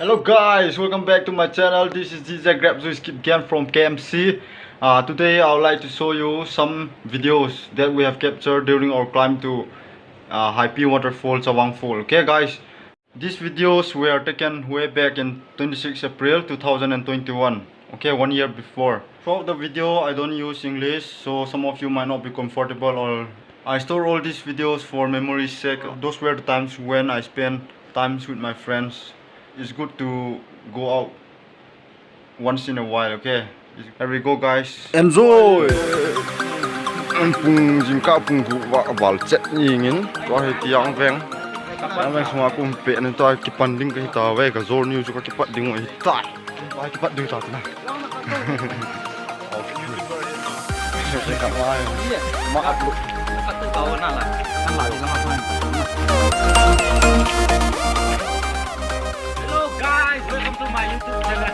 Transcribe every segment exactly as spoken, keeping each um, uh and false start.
Hello guys, welcome back to my channel. This is D J Grab Zoo Skip Game from K M C. Uh, today I would like to show you some videos that we have captured during our climb to uh, Haipi Waterfall, Chawang Fall. Okay guys, these videos were taken way back in twenty-six April two thousand twenty-one. Okay, one year before. Throughout the video, I don't use English, so some of you might not be comfortable or I store all these videos for memory's sake. Those were the times when I spent times with my friends. It's good to go out once in a while, okay? Here we go, guys. Enjoy! An pung jingkah pung gup val chet jingin. Tua hi Tiang Veng. Tiang Veng sunga ka um pet in, tua kipan ding kahi tauve, ka jol niu chu ka kipat ding u ahi tai. Tua kipat ding u ta tina. Hello guys, welcome to my YouTube channel.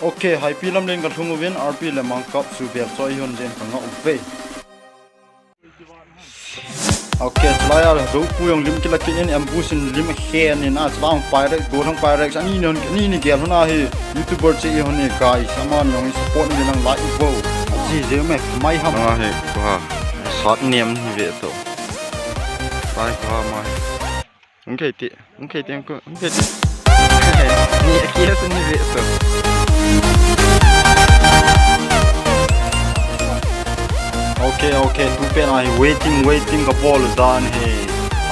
Okay, Haipi lamlen ka lhung uvin, R P le Mangkap chu bel choi hon jen ka ngah uve. Okay, chulai a Zopu jong lim kila kit in, ambush in lim khen in, a chulai Pyrex, gollhang Pyrex, ani ni, ani ni gel hon ahi, YouTuber che hon e guys, aman jong support ni lang like vo. Ji je me, mai ham. Ahi, ko ha. Sat niam ni ve to. Pai ko ha mai. Hung kei ti, hung kei ti, hung kei ti. Ni a kia sun ni ve to. Okay, okay, tu pen ahi waiting, waiting ka bol dan hi.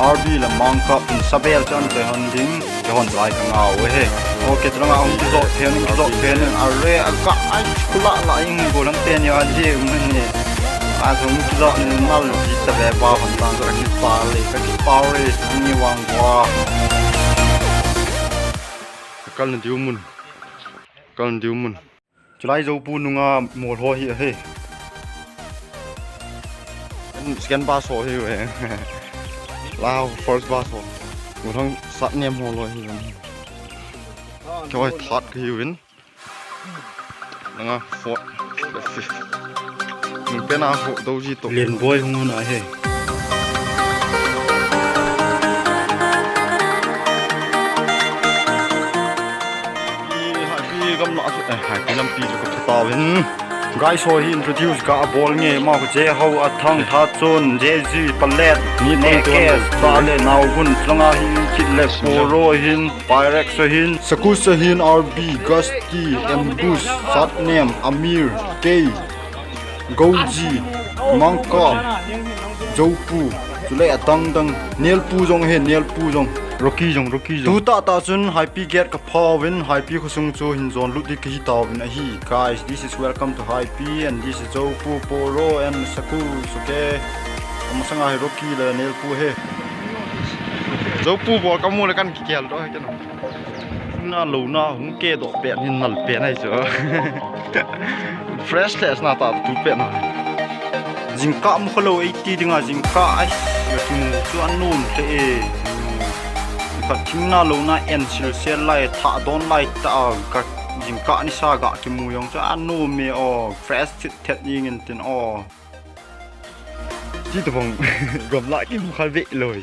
R B le Mangkap in sabel chan te hon ding, ke hon lai ka ngau he. Okay, tu nga hung kizot phen, kizot phen, are a ka ai kula la ing gollhang pen ya je mun ni. A hung kizot ni mal ji ta ve pa hon tang ka kipa le, ka kipa le, ni wang wa. Kal na diu mun. Kal na diu mun. Chulai Zopu nunga mol ho hi ahi. Second bus ho hi ve. Lao first bus ho. Gollhang sat niam ho lo hi ve. Koi third ka hi uvin. Nanga fourth, fifth. Nung pena ho do ji to. Len boi hung na he. Haipi gamla chu, eh, Haipi lampi chu ka pha tauvin. Guys, ho hi introduce ka bol nge, ma ko je ho a thang tha chun, je ji palet, ni ne ke, ta le nau gun, changa hi kit le poro hin, Pyrex hin, Sakus hin, R B, Gusty, Ambush, Satnem, Amir, Kei, Goji, Mangkam, Zopu, chule adang dang, Nelpu jong he, Nelpu jong. Rocky jong, Rocky jong. Tu tah tah chun Haipi gate ka phauvin, Haipi khosung chu hin jon lut ding kahi tauvin ahi. Guys, this is welcome to Haipi and this is Zopu, Poro and Sakus, okay? Kamasanga hi Rocky le Nelpu he. Zopu bol kamu le kan kikel doh he keno. Na lo na hung ke doh pen hin nal pen ahi chu. Fresh test na ta tu pen na. Jingkah mu kha lo eighty dinga jingkah ai. Ka kimu chu anom te e. Ka thing na lo na en sil sel lai tha don lai ta ka jingkah ni sa ga kimu jong chu anom e o. Fresh thet thet jing in tin o. Ti to bang gamla kimu kha ve loi.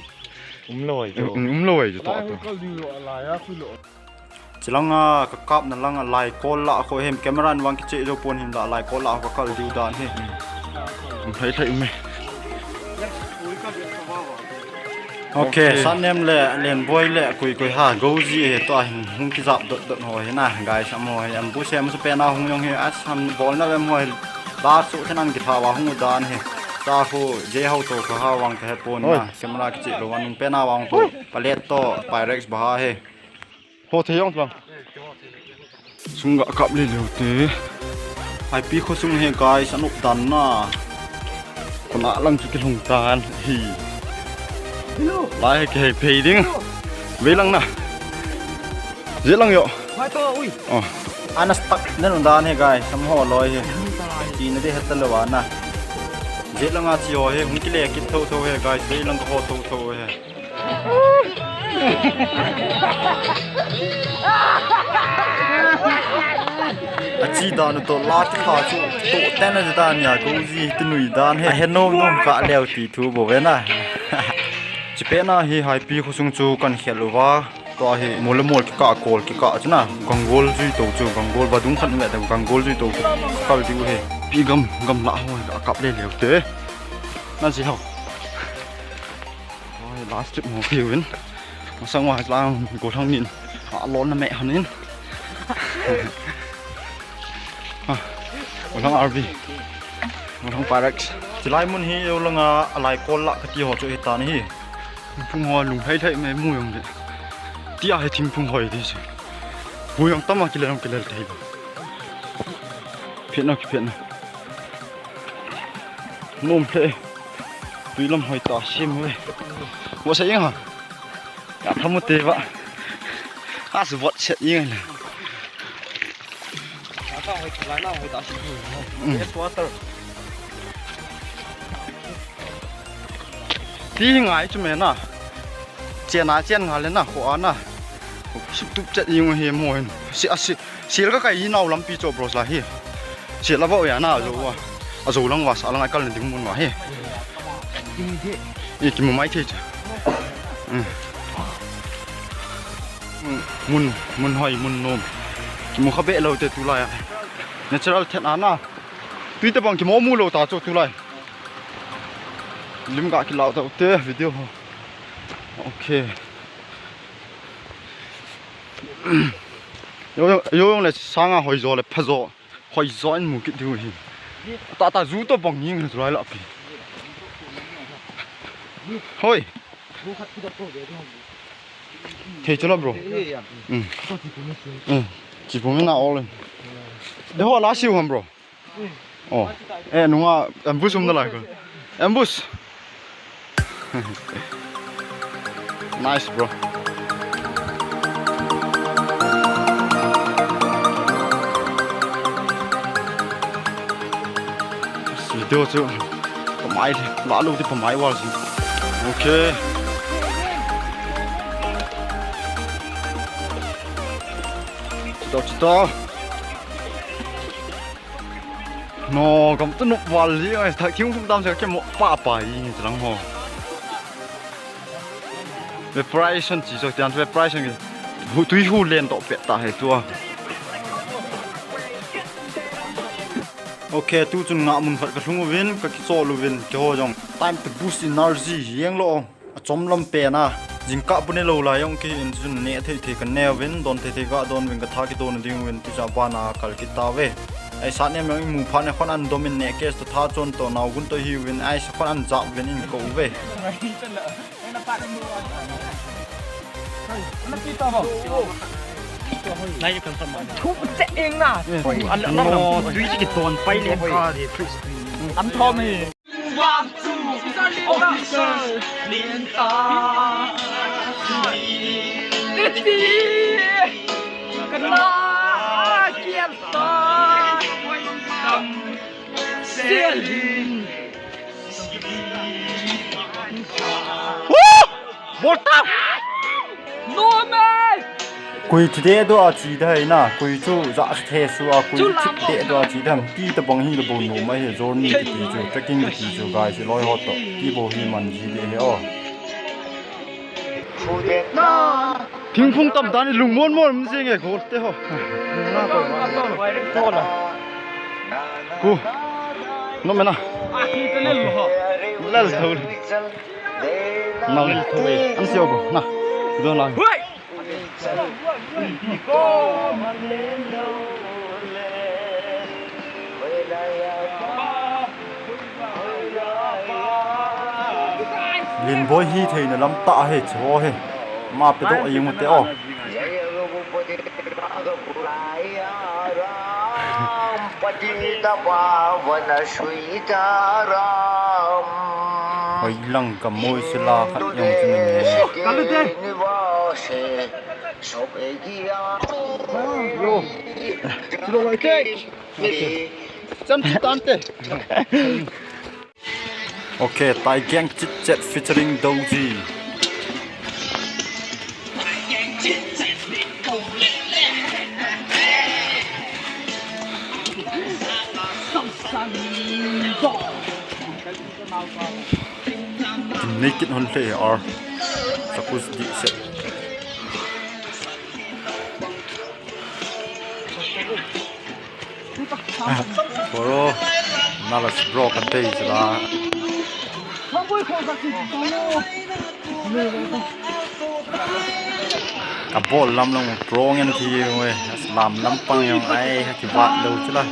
Um loi jo. Um loi jo to to. Chilanga ka kapna langa lai kol la ko hem camera in vang kiche jo pon hin la lai kol la ka kal diu dan he. Um thai thai um e. Okay, Satnem le Lenboi le kui kui ha Goji he to hin hung kijap dot dot ho he na guys, amo he Ambush he amo se pena hung jong he a sam bol na vem ho he. La su thenan kitha va hung dan he. Ta khu je hau to ka ha vang ka he pon na camera kiche lo wan pena vang ko palet to Pyrex ba ha he. Ho thei jong lang. Sunga kap le leu te. Haipi kho sung he guys, anop dan na. Kona lang chu kilhung tan hi. Lai he kihei phei ding. Vei lang na. Je lang jo. Mai to ui. Oh. Ana stuck na lung dan he guys, sam ho loi he. Ti na de heta lo ana. Je lang a chi ho he, hung kile kit tho tho he guys, vei lang ho tho tho he. Chi dan to la ti kha chu to ten a dan ya ko ji ti nui dan he. He nom nom ka leo ti thu bou ve na. Chi pe na hi Haipi khosung chu kan khel uva. Tua hi mol le mol kikah, kol kikah chu na. Ganggol jui to chu, ganggol vadung khat um le ganggol jui to chu. Kal diu he. Pi gam, gamla ho ka kap le leu te. Na ji ho. Tua hi last trip mo piu in. Masang wa lang gollhang nin. A lon na me han in. Ah, gollhang R V. Gollhang Pyrex. Chilai mun hi yo langa alai kol la kati ho chu hitan hi. Thingphung ho lung lhai lhai me mu jong de. Tia hi thingphung hoi di se. Hu jong tama kilel jong kilel thei ba. Phet na ki phet na. Nom lheh. Tui lam hoi ta sim ve. Wa sa jeng ha. Ka thamu te ba. A su vot set jeng le. Ata hoi ka lai na hoi ta sim. Mm. Yes, water. Ti ngai chu me na. Chen a chen nga le na, kho a na. Sip tup chet jing u hi mo hin. Si, a si, sil ka kai nau lampi cho bros la hi. Sil a vau ya na, a zo wa. A zo lang wa, sa lang a kal na ding mun wa hi. I kimu mai thei cha. Mm. Mm, mun, mun hoi, mun nom. Kimu kha be lo te tulai a. Natural thet a na. Tui te bang kimu mu lo ta cho tulai. Lim ga kilau ta te video ho. Okay. Yo, yo, yo, le sanga hoi zo le pha zo. Hoi zo in mu kit diu hi. Ta ta zu to bang ning le lai la pi. Hoi. Thei chula bro. Mm. Mm. Chi pum na all in. De ho la siu ham bro. Oh. Eh, nunga ambush um na lai ko. Ambush. Nice, bro. Video chu pamai, la lu ti pamai wal si. Okay. Chito, chito. No, kam tu nup val li, ai, thak thing phung tam se ke mo pa pa i ni lang ho. Evaporation chi so tian evaporation ke. Hu tui hu len to pet ta he tua. Okay, tu chun nga mun khat ka lhung uvin, ka kichol uvin, ke ho jong. Time to boost energy, yeng lo. Achom lam pen a, jingkah bu ne lou lai jong kihi in chun neh thei thei ka ne uvin, don thei thei ka don uvin ka tha kidon ding uvin, tucha bana kal kit tauve. Ai sa nem jong i mu phat ne khon an dom in neh case to tha chon to nau gun to hi uvin, ai sa khon an ja uvin in ko uve. Thu che eng na. An, an, an, tui chi kidon pai le ka di. An thom hi. Woo! Bol tah! Nom e! Koi thi deh doh a chi dai na, koi chu ja the su a, koi thi deh doh a chi dam, ti tabang hi le bou nom ahi, journey kiti chu, trekking kiti chu, guys, loi ho toh, ti bou hi man ji deh hi o. Thingphung tam tah in lungmon mon um jing e, gol te ho. Ku. Nom e na. Lel tho. Nau le thoi. An sio ko na. Don la. Linboi hi theina lam tah he, cho he. Ma pe doh a jing u te o. Hoilang ka moi sila khat jong chu nang e. Kalu te. Yo. Chilo lai te. Cham chi tan te. Okay, Tai Gang Chit Chat featuring Doji. Naked hon le ar. Sakus di se. Bro, nalas bro kan tei sila. Ka bol lam long bro ngen thi we. Lam lam pang yong ai ha ki vat lo chila.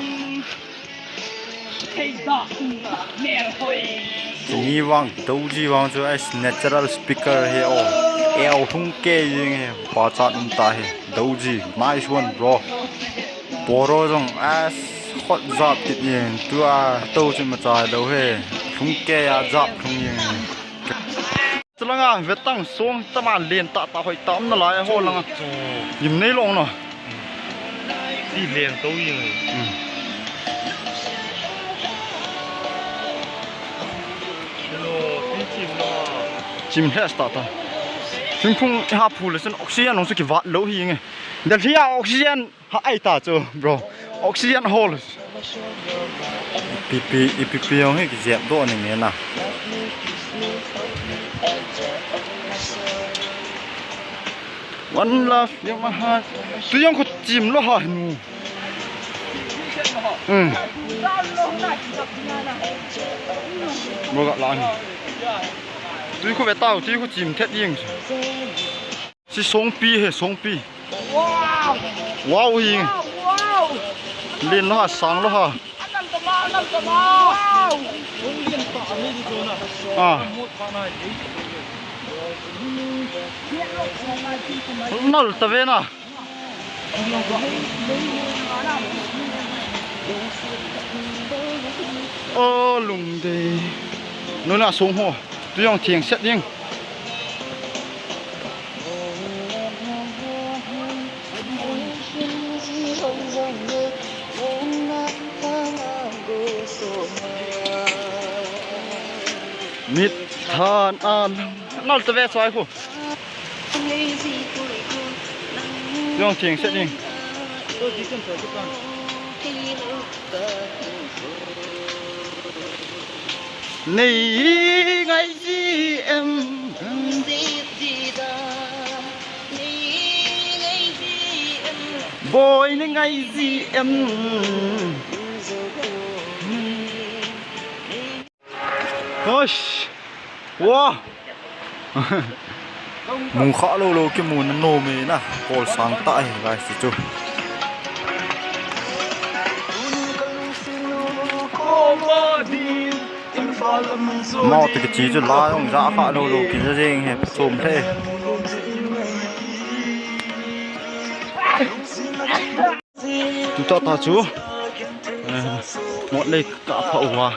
Ni vang Doji vang chu as natural speaker he o. Eo hung ke ying he pa chat um ta he. Doji, nice one, bro. Poro jong as hot jap kit ying. Tua to chu ma chai lo he. Hung ke ya jap hung ying. Chulanga vetang song tama len ta ta hoi tam na lai ho langa. Chu. Yim nei long no. Ti len to ying. Hmm. Hello, ti chim lo. Chim hes ta ta. Thingphung ha phu le sun oxygen nong su ki vat lo hi nge. Delhi a oxygen ha ai ta chu, bro. Oxygen hol. Ipi pi, ipi pi jong hi kijep doh ni nge na. One love, you're my heart. Tu jong khu chim lo ha nu. Hmm. Bro ga la ni. Tu khu ve tau, tu khu chim thet jing. Si songpi he, songpi. Wow! Wow hi. Wow, wow! Len lo ha, sang lo ha. Anam tama, anam tama. Wow! Ah. Nal ta ve na. O lungdei. Nuna song ho. Tu jong theng set ding. Mit than a nal ta ve chai khu. Jong theng set ding. Nei ngai ji em. Boy, nei ngai ji em. Hosh. Wow. Mu kha lo lo kimu na nom e na. Kol sang ta e guys chu. Mau te kichi chu la jong ja kha lo lo ki ja jeng he chom the. Tu ta ta chu. Eh, mot lei ka pha uva.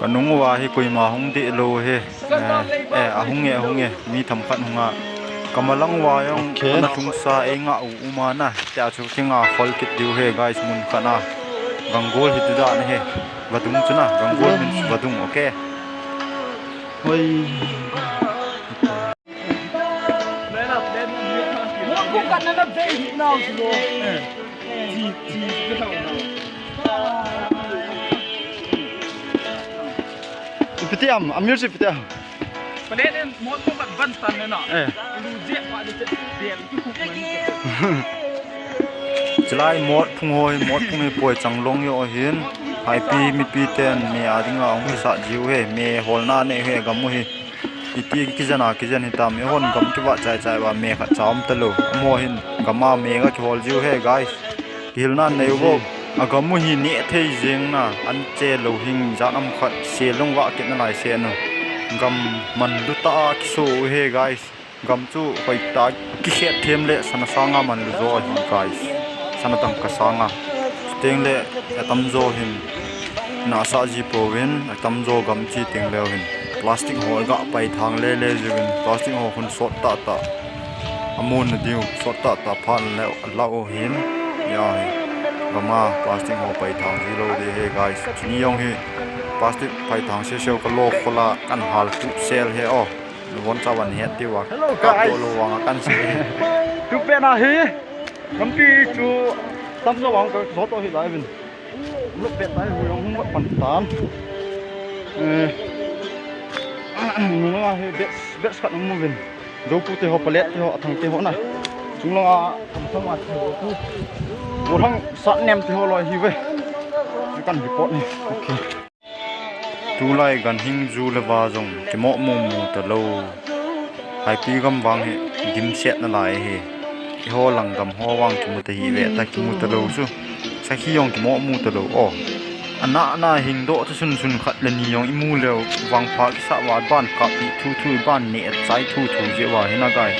Ka nung uva hi koima hung deh lou hi. Eh, eh, ahung e, ahung e. Mi themkhat hung a. Ka malang uva jong, okay, ana lhungsa ei nga u um a na. Tia chu kinga khol kit diu hi, guys, mun khat a. Ganggol hi tu dan hi. Vadung chu na, Ganggol means vadung, okay. Hoi. Ipi ti ham, a music ipi ti ham. Chulai mot phung hoi, mot phung hi poi chang long jo hin. Haipi mipi ten me a dinga hung kisat jiu hi, me holna nei hi gam u hi. Iti kijen a kijen hitam, eihon gam kivah chai chai uva me khat cha um talou. Amaho hin gam a me ga kihol jiu hi, guys. Kihilna nei uvo. Agam u hi neh thei jeng na, an che lou hing jan am khat se long vah kit nalai se nu. Gam manlu tah a kiso u hi, guys. Gam chu hoitah a kikhet them le sana sanga manlu jo ahi, guys. Sana tangka sanga. Chuteng le atamjo hin nasa ji pouvin, atamjo gam chi teng leu hin plastic ho ga pai thang le le jiuvin, plastic ho khun sot tah tah. Amun na diu sot tah tah phat le la u hin. Ya hi. Gam a plastic ho pai thang ji lou ding hi, guys. Chuni jong hi plastic pai thang se seu ka lo khola kan hal tup sel hi o. Luvon chavan het diu a. Hello, guys. Kap to lo vang a kan se. Tu pen a hi. Lampi chu tamjo vang ka jot to hi lai vin. Lop bet tai, hu jong hung vat pan tan. Eh, nunga hi bet, bet khat um uvin. Jopu te ho, Palet te ho, Athang te ho na. Chunglanga, Thamthang a te ho. Golhang Satnem te ho loi hi ve. Kan report ni. Okay. Tulai ganhing ju le va jong kimoh mumu talou. Haipi gam vang hi dimset nalai hi. Eiho lang gam ho vang kimu ta hi ve ta kimu talou chu. Sakhi jong kimoh mu talou o. Ana ana hing doh ta sunsun khat le ni jong imu leu vangpha kisa va ban kap pi thuthu ban ne chai thuthu jeh va hi na gai.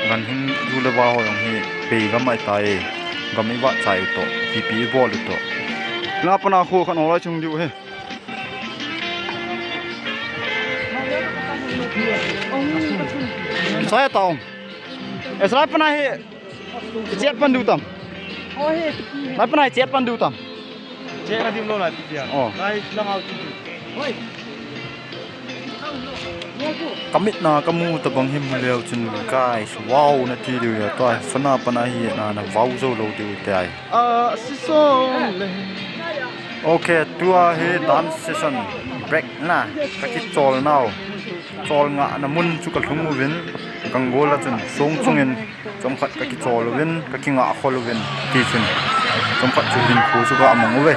Ganhing ju le va ho jong hi pei gam ai tai. Gam i va chai u to, pipi i bol u to. La pana kho khat nolai chung diu he. Saya tahu. Eh, saya pernah he chat pandu tam. Oh, he. Saya pernah chat pandu tam. Chat na dim lo na ti dia. Oh. Lai lang au ti. Oi. Kamit na kamu tabang hi mu leu chun guys, wow na ti diu ya to. Sana pana hi na na wow jo lo diu te ai. Ah, si song le. Okay, tua hi dance session break na. Ka kichol nau. Chol nga na mun chu ka lhung uvin. Kangol a chun song chungin chomkhat ka kichol uvin, ka kinga khol uvin. Ti chun chomkhat chu hin khu chu ka mang uve.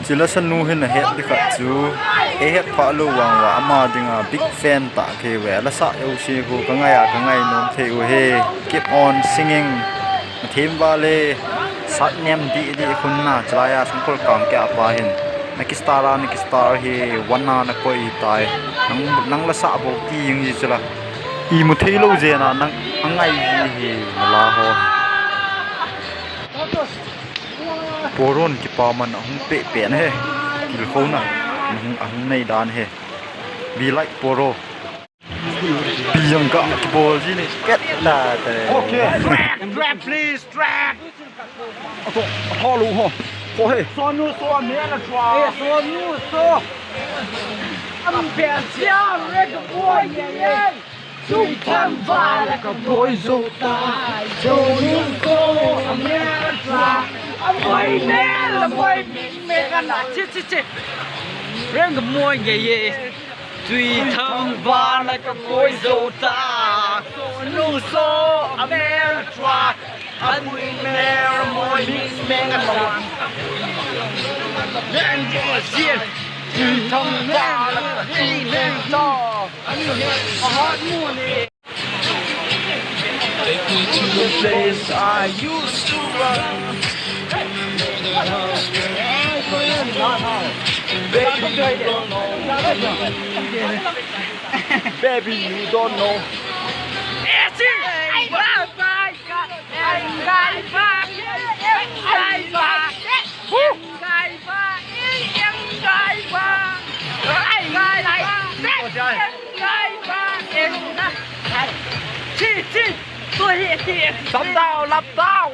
Chila sanu hin ahet dikhat chu, eihet pha lou vang uva ama dinga big fan tah kei uve. Lasa jouse khu ka ngai a ka ngai nom thei u he. Keep on singing. Thim vale. Satnem di di khun na chalai a sangkhol kang kei a pa hin. Na ki star a, na ki star hi, wan na na koi tai. Nang, nang lasa bou ti jing ji chila. Imu thei lou jeh na nang angai ji hi, nala ho. Poron kipaman ahung peh peh na he. Kilkhouna ahung, ahung nei dan he. Be like Poro. Biang ka kibol ji ni pet la te. Okay. Strap, please, strap. Ato, hello ho. Ho he. Sonu so me na twa. Eh, sonu so. Am bel sia re ko boy ye ye. Tui thang va la ka boy zo ta. Sonu so me na twa. Am boy me la boy me me ka na chi chi chi. Reng mo ye ye. Tui thang va la ka boy zo ta. Nu so a mel twa. A bui mel moi mix meng a twa. Meng jo sien. Tui thang va la ka boy meng ta. A hot mu ni. The place I used to run. Baby, you don't know. Baby, you don't know. Chi, chi. Tua hi, ti. Sap tau, lap tau.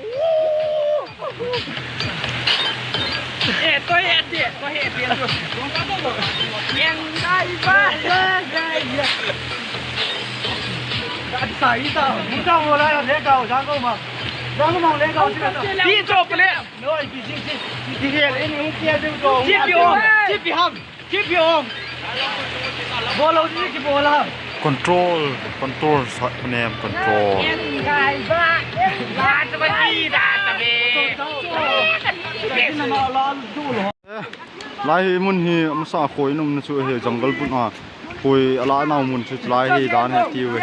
Eh, tua hi, ti. Tua hi, ti. Yang dai ba. Ya, ya, ya. Sai ta. Mun ta mo la le ka, ja ko ma. Ja ko ma le ka. Ti cho ple. No, I P C C. Ti ti ni un ti de to. Ti pi o. Ti pi ham. Keep your own. Bol lou ding, keep bol la. Control, control, sa, nem, control. Lai hi mun hi, masa khoi nom na chu hi, jungle bun a. Khoi ala nau mun chu lai hi dan hi ti ve.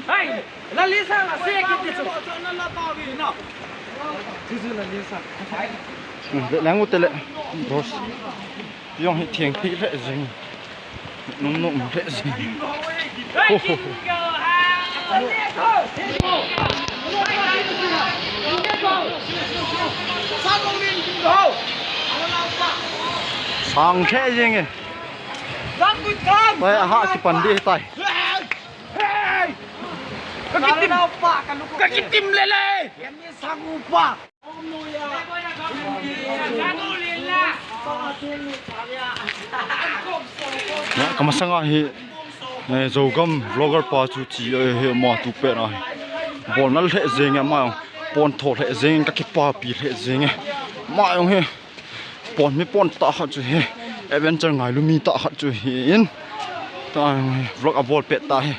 Hey! La lisa la se kiti chu. Chu chu la lisa. Hmm, le lang u te le. Boss. Jong hi thiang phi le jing. Nung nung le si. Ho, ho, ho. Sang the jing e. Tai, aha, kipan di tai. Ka kitim. Ka kitim lele. Ka masanga hi, eh, Zogam vlogger pa chu chi, eh, hi ama tu pet a hi. Bol nal lheh jeng e ama jong. Pon tho lheh jeng e, ka kipapi lheh jeng e. Ama jong hi. Pon mi pon tah khat chu hi. Adventure ngailu mi tah khat chu hi in. Ta jong hi vlog a bol pet ta hi.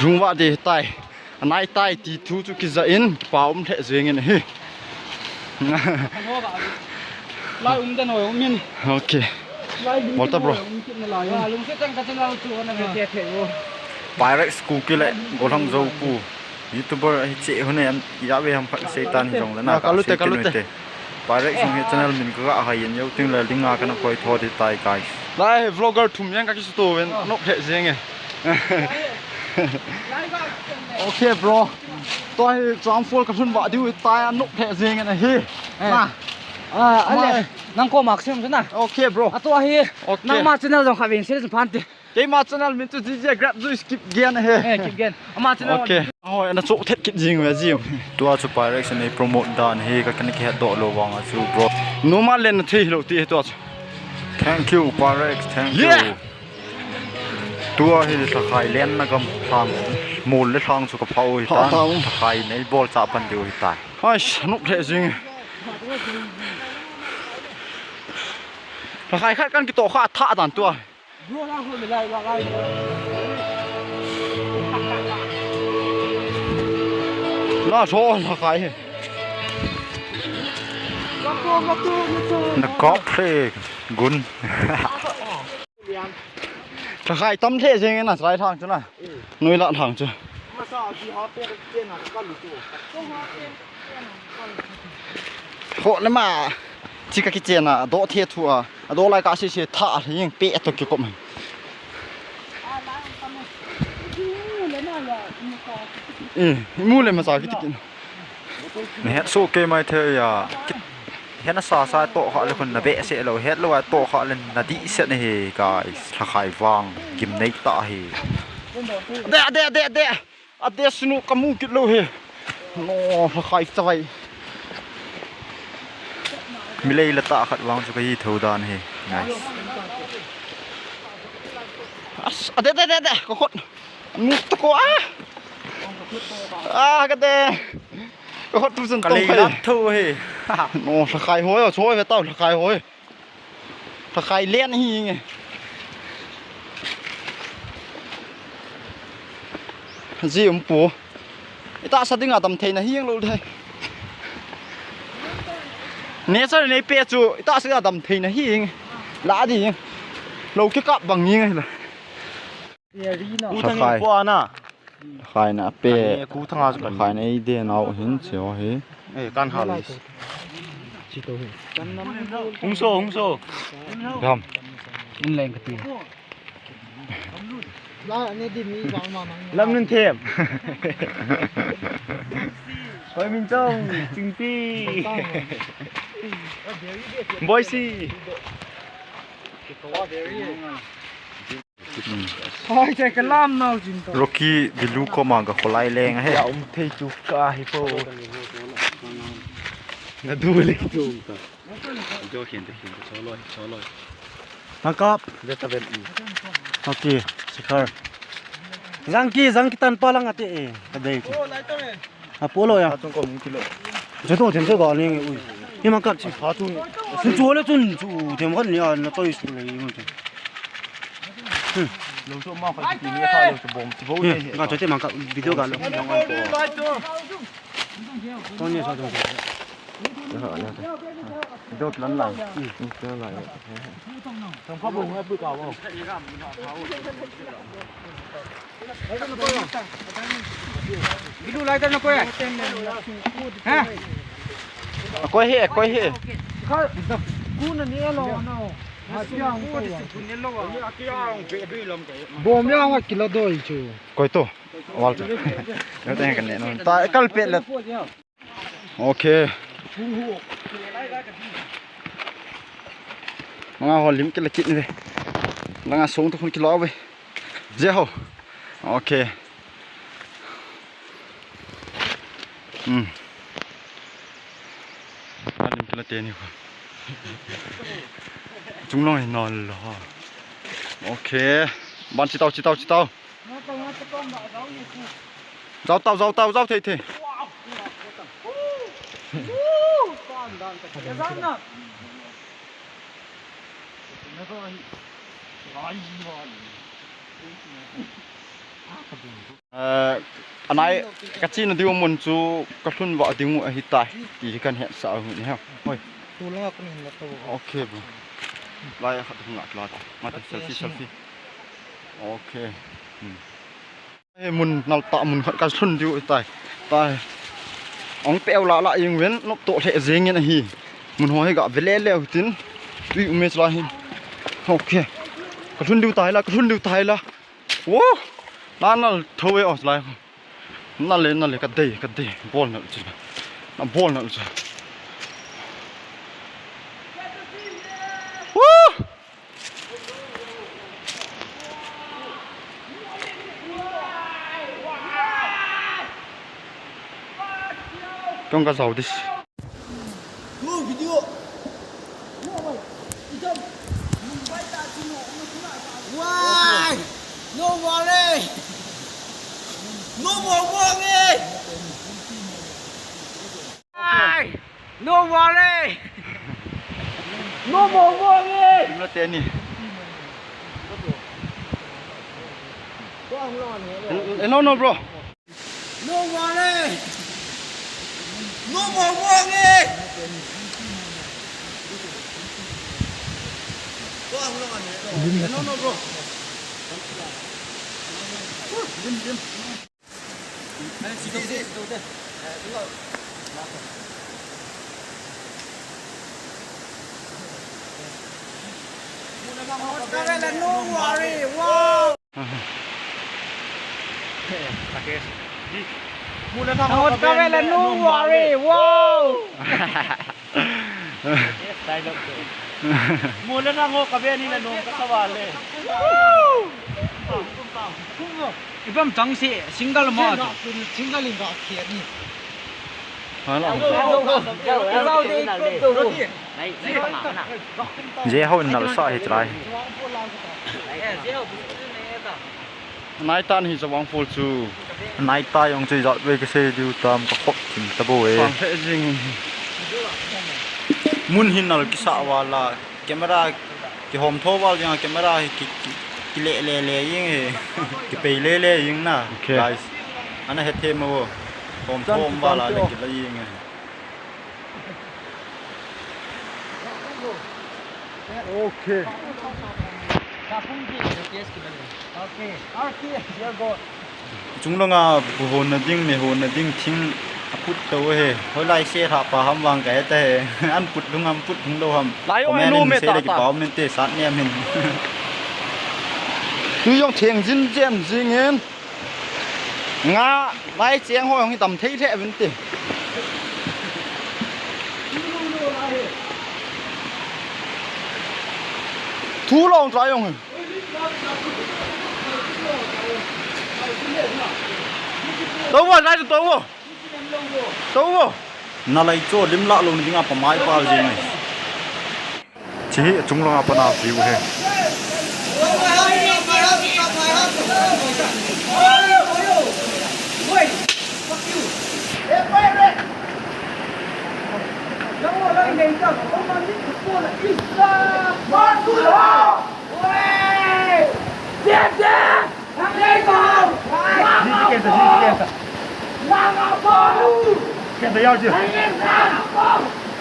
Lungva de tai. Anai tai ti thu chu kija in, kipa um lheh jeng in ahi. Lai um den hoi um in. Okay. Bol ta, bro. Lungset tang ka channel chu na ve te the o. Pyrex Kuki le Golhang Zo pu. YouTuber ahi che hune an ya ve ham phat seitan hi jong le na. Ka lute, ka lute. Pyrex jong hi channel min ka ga hai in yo ting le linga kana koi tho di tai, guys. Lai vlogger thum jeng ka kisuto ven, nop lheh jeng e. Okay, bro. Tua hi chuang full ka lhun vah diu tai, a nop lheh jeng e na hi. Eh. Na. Ah, ale. Nang ko mak sem na. Okay, bro. A tua hi. Okay. Nangma channel jong kha veng se phan ti. Keima channel min chu G J Grab Juice Kipgen ahi. Eh, Kipgen. Ama channel. Okay. Ahoi, ana chok thet kit jing ve jiu. Tua chu Pyrex in ei promote dan hi ka, kana kihet doh lou vang a chu, bro. Numa len na thei lou ti hi tua chu. Thank you, Pyrex. Thank you. Yeah. Tua hi lhakhai len na gam thang, mol le thang chu ka phau hi ta. Phau ta. Lhakhai nei bol cha pan diu hi ta. Ai, nop lheh jing. Lhakhai khat kan kitoh kha tha dan tua. La so la kai he. Na kap the gun. Lhakhai tam the jeng na, lai thang chu na. Noi la thang chu. Ho le ma, chi ka kichen a, do the thu a, a do lai ka se se tha a, hing pe to ki kom. Eh, mu le ma sa ki tikin. Ne het so ke mai the ya. Hena sa sa to kha le khun na be se lo, het lo a to kha le na di se ne he, guys. Lhakhai vang, gim nei ta he. De, de, de, de. Ade sunu ka mu kit lou he. No, lhakhai chavai. Milei la tah khat vang chu ka hi tho dan he. Nice. As, ade, ade, ade, ade, ka khut. Mu to ko a. Ah, ka de. Ka khut tu jan ka tong lei khai. Lat tho he. No, lhakhai hoi, choi ve tau lhakhai hoi. Lhakhai len hi nge. Ji um pu. Ita sa dinga dam theina hi nge lo thei. Nature nei pe chu ita sa dinga dam theina hi nge. La di nge. Lo ki kap bang nge la. Lhakhai. Lhakhai na pe. Lhakhai na ei de nau hin che ho hi. Eh, kan hal. Hung so, hung so. Gam. In leng ka ti. Lam nun them. Hoi Min Chong, Chingpi. Boise. Hoi, che ka lam nau jin to. Rocky Bilu koma ka kholai leng ahi. Ya um thei chu ka hi po. Na du le ki tu um ta. Jo khin te khin te choloi, choloi. Tangkap. De ta ven. Rocky, Shikhar. Jangki, jangki tan pa lang ate e. Ka dei ki. Apollo ya. Chung ko mung kilo. Je to them se ga ni ui. Ni mang kap chi. Ha chung. Sun chu le chun chu them khan ni a na toi su le ngun te. Lo so ma kha ni kha lo so bom so bo ni. Ga cho te mang kap video ga lo. Ko ni sa to. Video lan lai. Video lan lai. Thang kha bo ngai pu ka bo. Bilu lai ta na koi. Ha? Koi hi, koi hi. Kha, ku na ni lo no. Bom yang a kila doi chu. Koi to. Wal to. Yo te kan ne no. Ta kal pet le. Okay. Manga ho lim kila kit ni ve. Langa song to khun kila ve. Je ho. Okay. Hmm. Alim kila teni ko. Chunglong hi nol lo. Okay. Ban chitau, chitau, chitau. Jao tau, jao tau, jao thei thei. Eh, anai, ka chena diu mun chu ka lhun va diu ahi tai, ti kan hetsah u ni ha. Hoi. Tu langa kan hin la to. Okay, bro. Lai khat hung la la ta. Mate, okay, selfie, selfie. Okay. Hmm. He mun nal ta mun khat ka lhun diu tai. Tai. Ong peu la la ing ven nop to lheh jeng in ahi. Mun ho hi ga ve le le u tin. Tui um e chla hin. Okay. Ka lhun diu tai la, ka lhun diu tai la. Wo! Na nal tho e os lai. Nal le, nal le, ka dei, ka dei. Bol nal chu. Na bol nal chu. Wo! Kong ka zau dis. Why? No worry. No more worry. Why? No worry. No more worry. Hello, no, bro. No worry. No more worry. No, no, bro. No worry. Wow. Rakesh. Mula na ho ka vela, no worry. Wow. Rakesh dialogue to. Mula na ho ka vela ni la no ka sawale. Ibam chang si single ma. Single in ga khia ni. Hala. Zau de ko to. Je ho in nal sa hi try. Nai tan hi chawang pol chu. Nai ta jong chu ijat ve ka sei diu tam ka khop thim ta bo e. Sang lheh jing. Mun hin nal kisa wala camera kihom tho val jeng camera hi ki, ki, kile le le jing he. Kipei le le jing na. Okay. Guys. Ana het the mo. Hom tho wala le kila jing he. Okay. Chunglanga bu honna ding, me honna ding thing aput to he. Hoilai se tha pa ham vang ka he ta he. An put lung ham, put lung lo ham. Lai oi, comment nu in me se ta le ta. Kipau men te sat nem hin. Tu jong theng jin jem jing in. Nga, lai cheng ho jong hi tam thei lheh vin ti. Thu long trai jong hi. Tou vo, lai tou vo. Tou vo. Na lai cho lim la lo ni dinga pa mai pa jing ni. Chi hi chunglanga pana view he.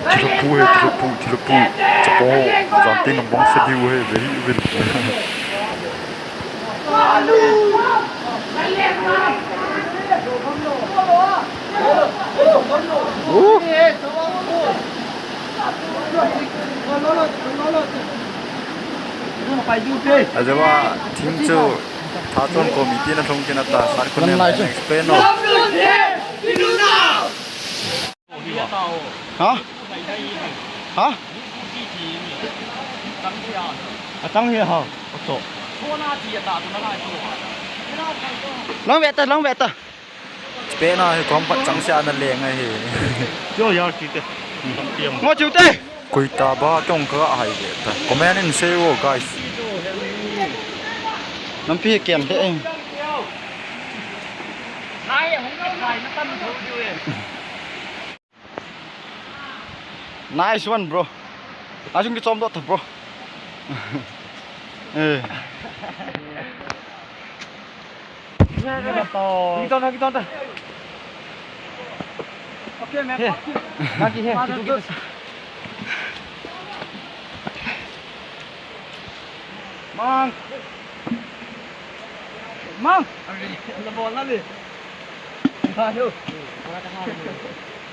Thilhapu he, thilhapu, thilhapu. Chapo, jante nang bang sa diu he, ve hi uvin. Uh. Ajeh a thing chu Thachon committee na thong kina ta, sir ko nem explain o. Ha? Ha? Atang hi ha. Oto. Lang ve ta, lang ve ta. Pena hi kom pat chang sia na leng ahi. Yo yar ti te. Ngo chu te. Koi ta ba tong ka hai ve ta. Comment in sei o, guys. Lampi kem te. Nice one, bro. Ajung kichom doh ta, bro. Eh. Kiton ta, kiton ta. Okay, man. Hey. Lagi, hey. Kiton ta. Mang. Mang. Ala bol na le. Ayo.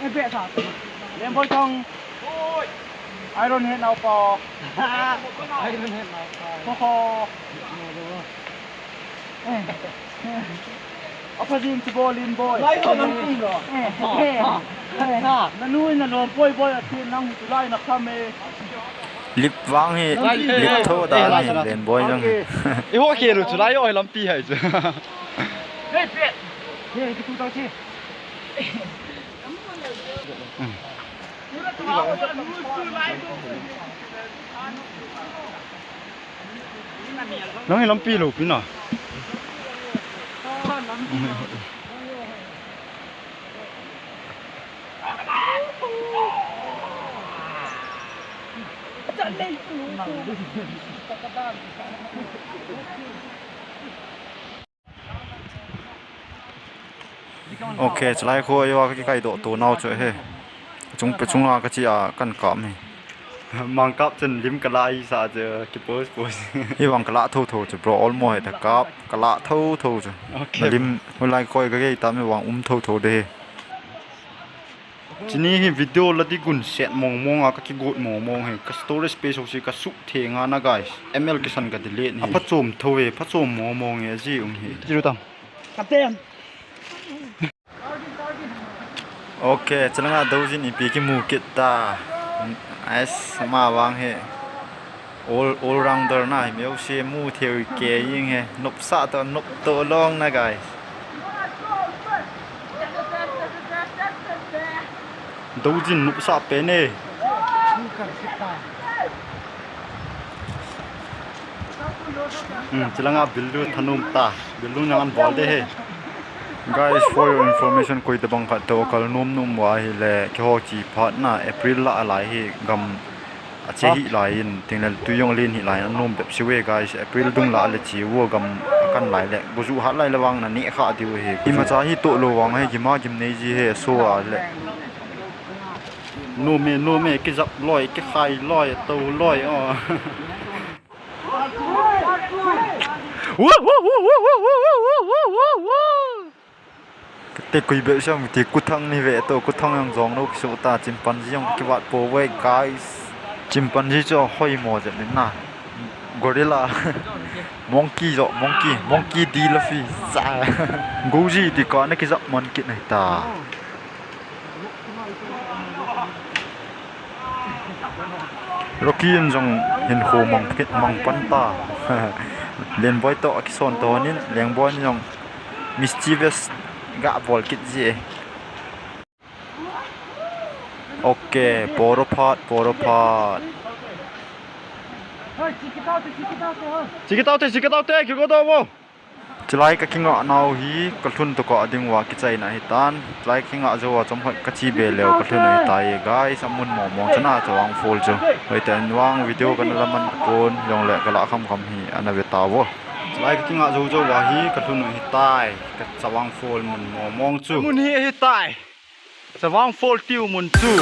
Eh, be sa. Lem bol tong. Iron Head nao pa. Iron Head nao pa. Ko ko. Eh. Apa jing si Bolin boy. Lai ko nang ping lo. Eh, eh, eh. Na nui na lom boy boy, a tin nang tu lai na kham e. Lip vang hi, lip tho da ni, len boy jong. I ho ke lu chu lai oi lampi hai chu. Hey, pet. Hey, ki tu tang chi. Nang hi lampi lo pi na. Ok, chulai khu ayo ka kikai doh tu nau chu he. Chung pe chunga ka chi a kan kap ni. Mang kap chen lim ka la hi sa chu ki post post. Hi vang ka la tho tho chu bro, almost he ta kap ka la tho tho chu. Ok. Lim hu lai koi ka gei ta mi vang um tho tho de he. Chini hi video la di gun set mong mong a ka kigot mong mong he. Ka storage space ho si ka suk the nga na guys. M L kisan ka delete ni. A pha chom tho he, pha chom mong mong he ji um he. Chiru tam. Kapten. Ok, chalanga Dojin ipi kimu kit ta. Ais, ama vang he. All, all rounder na hi meu se mu thei ke ing he. Nop sa to, nop to long na guys. Dojin nop sa pe ne. Hmm, chilanga Billu thanum ta. Billu nang an bol de he. Guys, for your information, koi tabang khat to kal num num wa hi le, kiho chi phat na April la alai hi gam a che hi lai in, ting le tui jong len hi lai, a num bep si ve, guys. April dung la le chi wo gam a kan lai le, bu ju hat lai le vang na ni kha diu he. Ima cha hi to lo vang he, gima gim nei ji he, so a le. Num e, num e, ki jap loi, ki khai loi, to loi, o. Te koi be siam ti kuthang ni ve to, kuthang jong jong no kisu ta, chimpanzee jong kivat po ve guys. Chimpanzee chu hoi mo je ni na. Gorilla. Monkey jo, monkey, monkey di la fi. Sa. Goji ti ka na kijap man kit nai ta. Rocky in jong hin khu mang, mang pan ta. Lenboi to akison to nin, Lengboi in jong mischievous ga bol kit ji e. Ok, poro phat, poro phat. Chikitaute, chikitaute, kiko do wo. Chilai ka kinga nau hi, ka lhun to ka ding wa kichai na hi tan. Chilai ka kinga jo wa chom hoi ka chi be leo ka lhun hi tai guys, a mun mo mo chana Chawang Fall chu. Hoi ta in wang video ka na la man pon, jong le ka la kham kham hi ana ve ta wo. Chilai ka kinga jo jo wa hi, ka lhun hi tai, ka Chawang Fall mun mo mong chu. Mun hi hi tai. Chawang Fall tiu mun chu.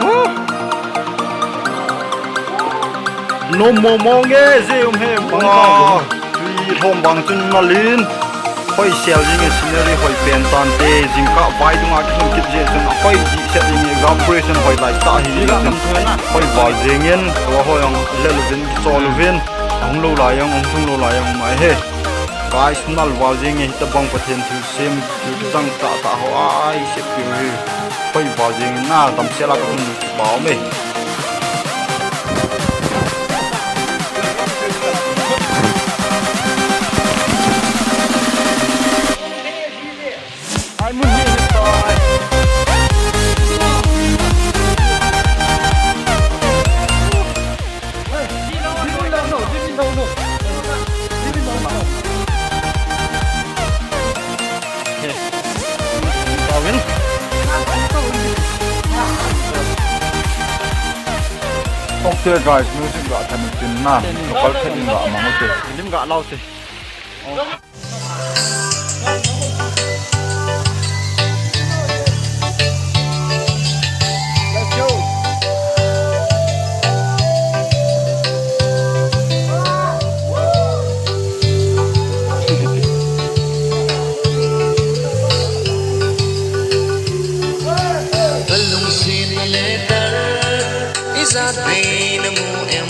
Huh. Nom mo mong e, je um he. Bang ta. Wow. Tui lhom bang chun nalin. Hoi sel jing e, scenery hoi pen tante, jingkah vai dunga kisun kit jeh chun ahoi jing set jing e, exam preparation hoi lai tah hi jing e. Hoi val jing in, hoi hoi jong lel uvin, kichol uvin, ahung lou lai jong, ahung lou lai jong mai he. Guys, nal val jing e, hitabang Pathen thilsem, thil kichang tah tah ho, ai, se piu hi. Hoi val jing in, na, damsel a ka hung pao me. Ok guys, music ga thamin tin na, local thading ga mang ute. Lim ga lau te. Kalungset letter, ijat vei namu em?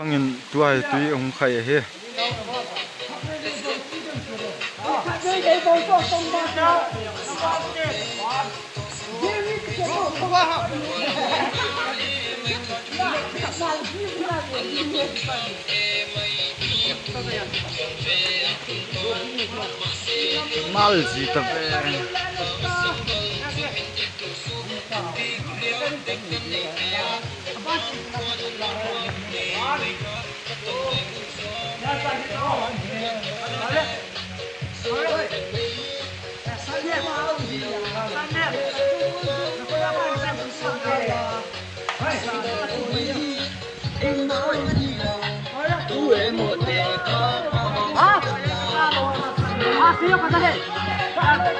Thangin tua hi tui ahung khai ahi. Mal ji ta ve.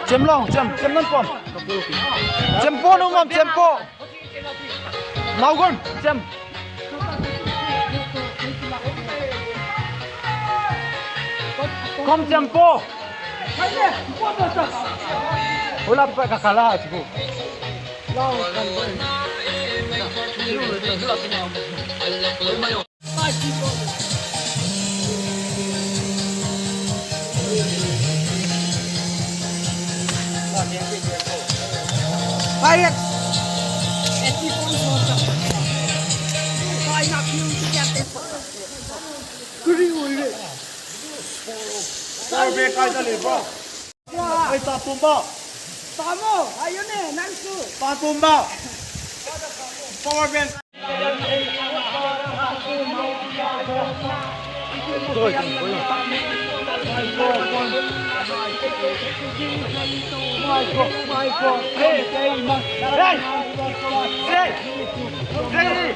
Chem long, chem, chem nan pom. Chem po nu mam, chem po. Mau gon, chem. Kom chem po. Ula pa ka kala chiku. Power bank kai ta le ba. Ai, ta tum ba. Tamo, ayun eh, nang su. Ta tum ba. Power bank.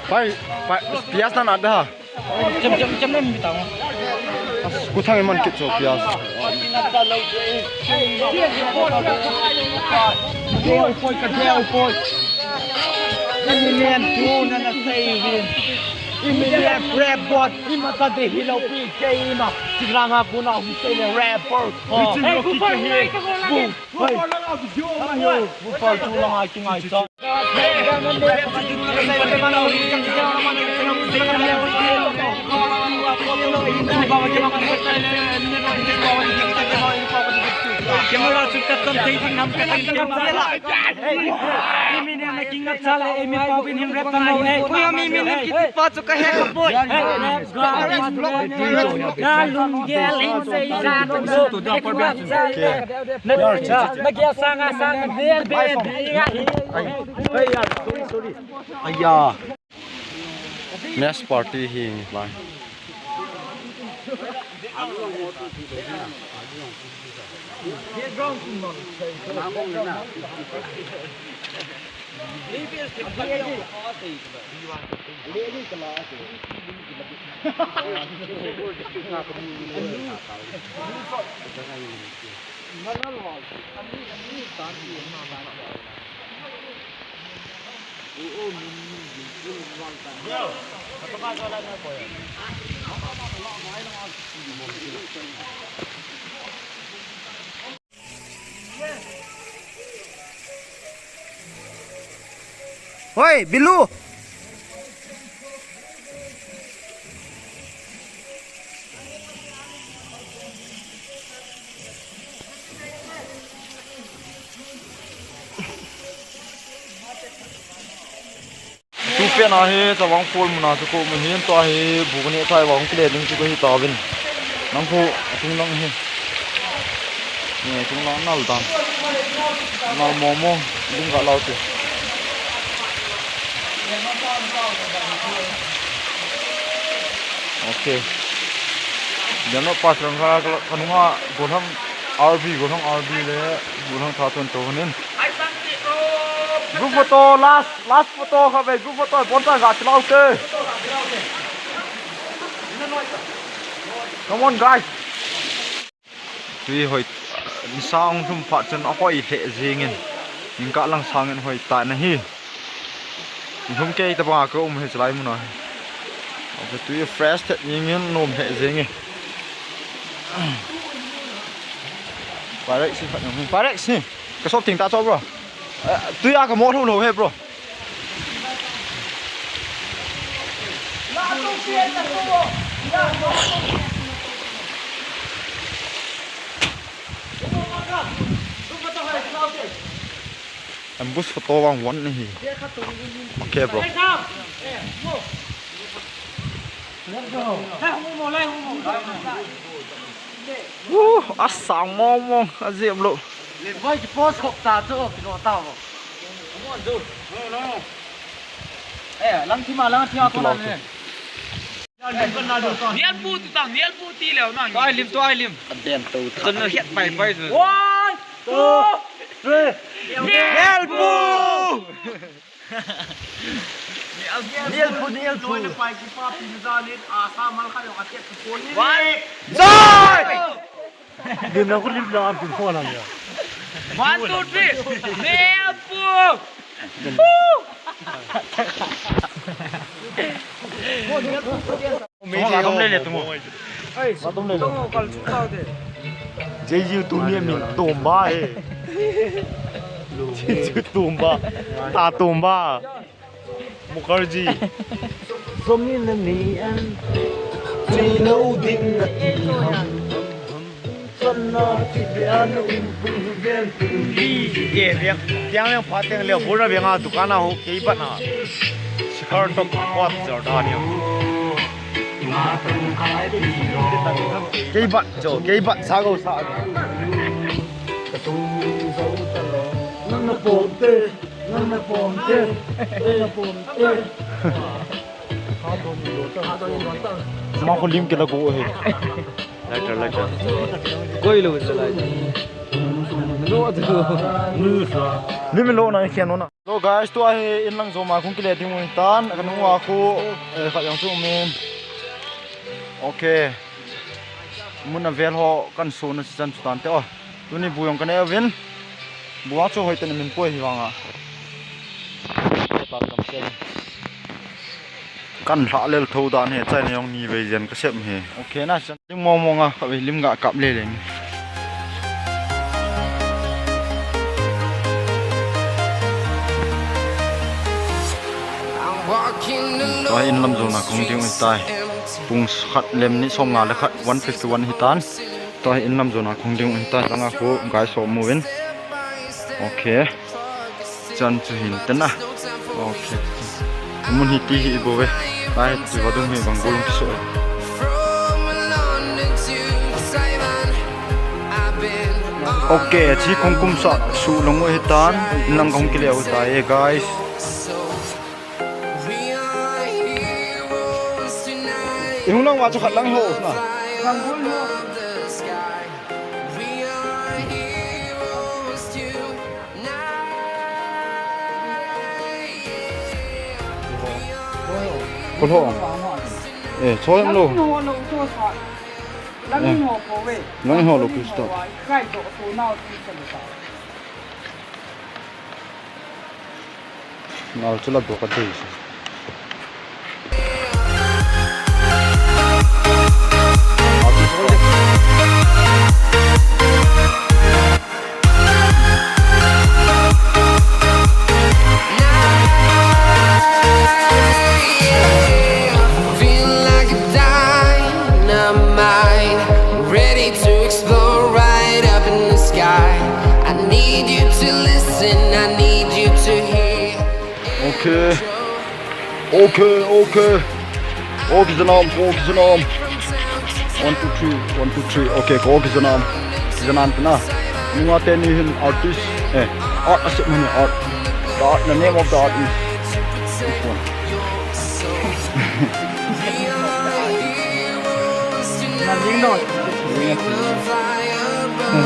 Pai, pai, pias na na da. Chem, chem, chem nem bitang. Ku thang man kit so pias. Deu poi ka deu poi. Nani nem tu na na sei vin. Imi nem rebot. Ima ka de hilo pi ke ima. Tigranga puna hu sei ne rebot. Hey, ku pa ngai ka ho la. Hey. Hey. Ku pa langa video ma yo. Ku pa tu langa ki ngai sa. Aya. Next party hi lai. Hoi, Bilu! Tupen ahi, Chavang Fall muna chu ko mu hin tua hi, bu kane thai vang kile ding chu ko hi tauvin. Nang khu, atung lang hi. Ni atung lang nal dan. Nal momo, ding ga lau te. Okay. Jano pas lang kha, kanunga, Golhang R B, Golhang R B le, Golhang Thaton to nin. Group photo, last, last photo kha ve, group photo, bon ta ga chilau te. Come on, guys. Tui hoi, sang thum phat chun ahoi lheh jingin. Ning kah lang sangin hoi ta na hi. Ning thum kei ta banga ka um hi chulai muna hi. Tui fresh thet jingin, nom lheh jingin. Pyrex hi phat jong hi. Pyrex hi. Ka sop ting ta cho, bro. Eh, tui a ka mo lhou lhou he, bro. Ambush photo vang one ni hi. Okay, bro. Uh, asang mong mong, ajep lou. Le boy ki post khop ta chu, kilo ta bo. Eh, lang thima, lang thima ko na ne. Nialpu tu tang, nialpu ti leo nang. Tua lim, tua lim. Aden tu. Tun na hiat pai pai tu. One, two, three. Nialpu! Nialpu, nialpu. Joy! Lim na ko lim na am pin ko na ya. One, two, three. Nialpu! Tum le le tum. Tum le le. Jeju tu ni min tomba he. Jeju tomba. Ta tomba. Mukherjee. Zomi na ni an. Ni lo ding na ti ham. Sanna ti be an um pun ven pun. Li ke vek. Tiang leng pha teng le bura venga dukan a ho kei bat na. Sikar to kot Jordan yo. Kei bat jo, kei bat sa go sa. Nang na pom te, nang na pom te, nang na pom te. Ma ko lim ke la ko he. Lighter, lighter. Koi lo, lighter. Lo tu. Ni mi lo na, khian lo na. Hello guys, tua hi inlang jona kahung kile ding u ahitan, ka nunga khu, eh, khat jong chu um in. Okay. Mun a vel ho kahin sona chan chu tante o. Tuni bu jong kanei uvin. Bu a chu hoitah in min poi hi vanga. Kahin lha lel tho dan hi, achaina jong ni vei jen kasem hi. Okay na, chan ding mong mong a, khatvei lim ga kap le leng. Tua hi inlam jona kahung ding u ahitai. Pung khat lem ni som nga le khat, one fifty-one ahitan. Tua hi inlam jona kahung ding u ahitai. Langa khu guys ho mu in. Okay. Chan chu hin te na. Okay. Mun hi ti hi bou ve. Tua hi ti vadung hi bang golung ti so e. Okay, chi kong kum sa su long u ahitan. Inlang kahung kile u ahitai, guys. I hung lang uva chu khat lang ho na. Kol ho. Eh, cho em lo. Lang ho lo, please stop. Ngal chu la dok a dei si. Feel like a dynamite, ready to explode right up in the sky. I need you to listen, I need you to hear. Okay. Okay, okay. Okay, janam, okay, janam. One, two, three, one, two, three. Okay, okay, janam. Janam na. Nunga teni hin artist. Eh, art asep mani art. The art, the name of the art is this one.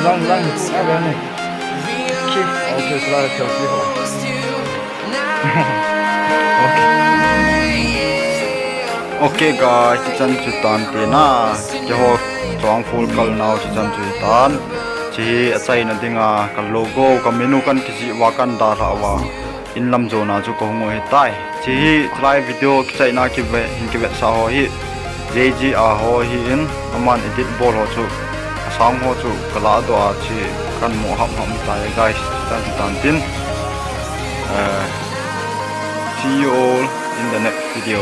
Lang, lang. Okay, sila selfie ho. Okay. Okay guys, hichan chu tante na. Keiho Chawang Phul kal nau hichan chu hitan. Hiche hi achaina dinga ka logo, ka menu kahin kijih uva, kahin dalhah uva. Inlam jona chu kahung u ahitai. Hiche hi chulai video kichaina kive, hin kivetsah ho hi J G a ho ahin, aman edit bol ho chu, asang ho chu kala doh a, hiche kahin mu ham ham tai guys, tan tan tin. Eh, see you all in the next video.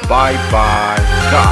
Bye bye. Ka.